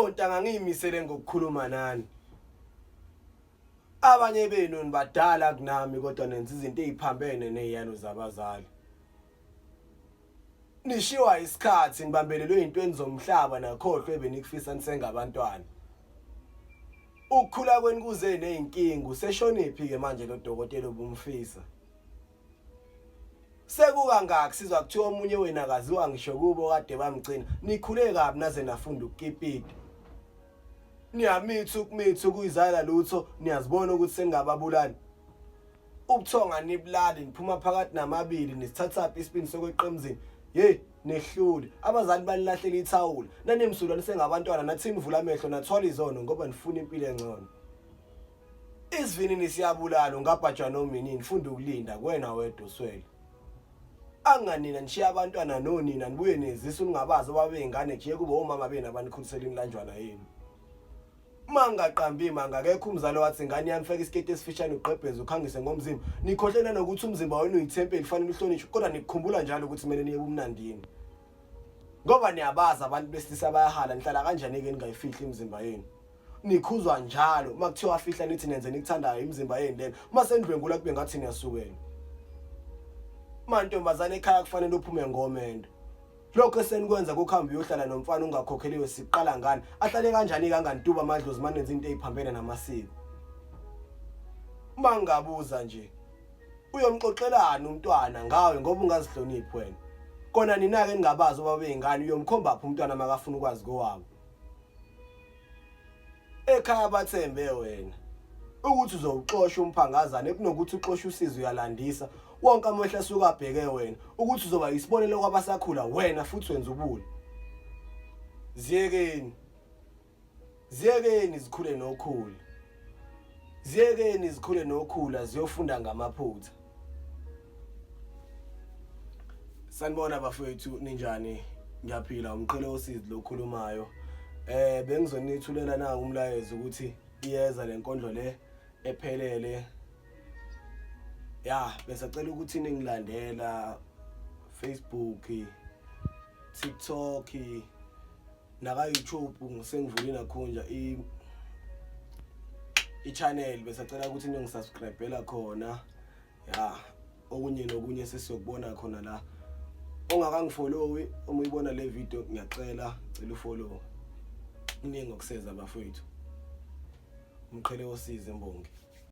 Ontanga ngiyimisele ngokukhuluma nani. Abanye benu nibadala kunami kodwa nenza izinto eziphambene neziyalo zabazali. Nishiwa isikhathi nibambelelwe ezintweni zomhlaba nakhohlwe ebenikufisa nisengabantwana. Ukukhula kwenu kuze nezinkinga useshonephi ke manje lo dokotela obumfisa. Sekukangaki sizwa kuthiwa omunye wenu akaziwa ngisho kubo kade bamgcina. Nikhule kabi naze nafunda ukukipita. Niyamitha ukumitha ukuyizala lutho niyazibona ukuthi seningababulali. Ubuthongo anibulali niphuma phakathi namabili nisithathaphi isibindi sokweqa emzini. Hey nehlule abazali banilahlela ithawula nanimsulwa nisengabantwana nathi nivula amehlo nathwala izono ngoba nifuna impilo engcono. Isivinini siyabulala ungabhajwa noma inini funda ukulinda kuwena wedwa uswele. Anganina nishiya abantwana nonina nibuye nezisu ningabazi obabeyingane jiye kube omama benu abanikhulisela imilanjwana yenu. Mangaqambi manga akekho umzali owathi ingane yami faka isiketi esifishane ugqebheze ukhangise ngomzimba. Nikhohle nanokuthi umzimba wenu uyithempeli kufanele uhlonishwe kodwa nikukhumbula njalo ukuthi kumele niye ebumnandini. Ngoba niyabazi abantu besilisa bayahala nihlala kanjani-ke ningayifihli imizimba yenu. Nikhuzwa njalo uma kuthiwa fihla nithi nenze nikuthandayo imizimba yenu lena. Uma senidlwengula kube ngathi niyasukela. Mantombazane ekhaya kufanele uphume ngomendo. Lokho esenikwenza kukuhamba uyohlala nomfana ungakhokheliwe siqala ngani? Ahlale kanjani kanganituba amadlozi manenza into eziphambene namasiko. Uma ngingabuza nje uyomxoxelani umntwana ngawe ngoba ungazihloniphi wena? Kona nina-ke ningabazi obaba bey'ngane uyomkhombaphi umntwana makafuna ukwazi kowabo? Ekhaya bathembe wena ukuthi uzowuxosha umphangazane kunokuthi uxoshe usizi uyalandisa wonke amehlo asuke abheke wena ukuthi uzoba isibonelo kwabasakhula wena futhi wenza ubule ziyekeni ziyekeni zikhule nokhula ziyekeni zikhule nokhula ziyofunda ngamaphutha Sanibona bafowethu ninjani ngiyaphila umqhele osizi lokhulumayo eh bengizonithulela na umlayezo ukuthi iyeza lenkondlo le ephelele ya besacela ukuthi ningilandela Facebook TikTok naka YouTube ngisengivule nakhonja i i-channel besacela ukuthi ningisubscribela khona ya okunye nokunye sesiyokubona khona la ongakangifollowi uma uyibona le video ngiyacela cela ufollow kuningi okuseza bafowethu umqhele wosizi imbongi.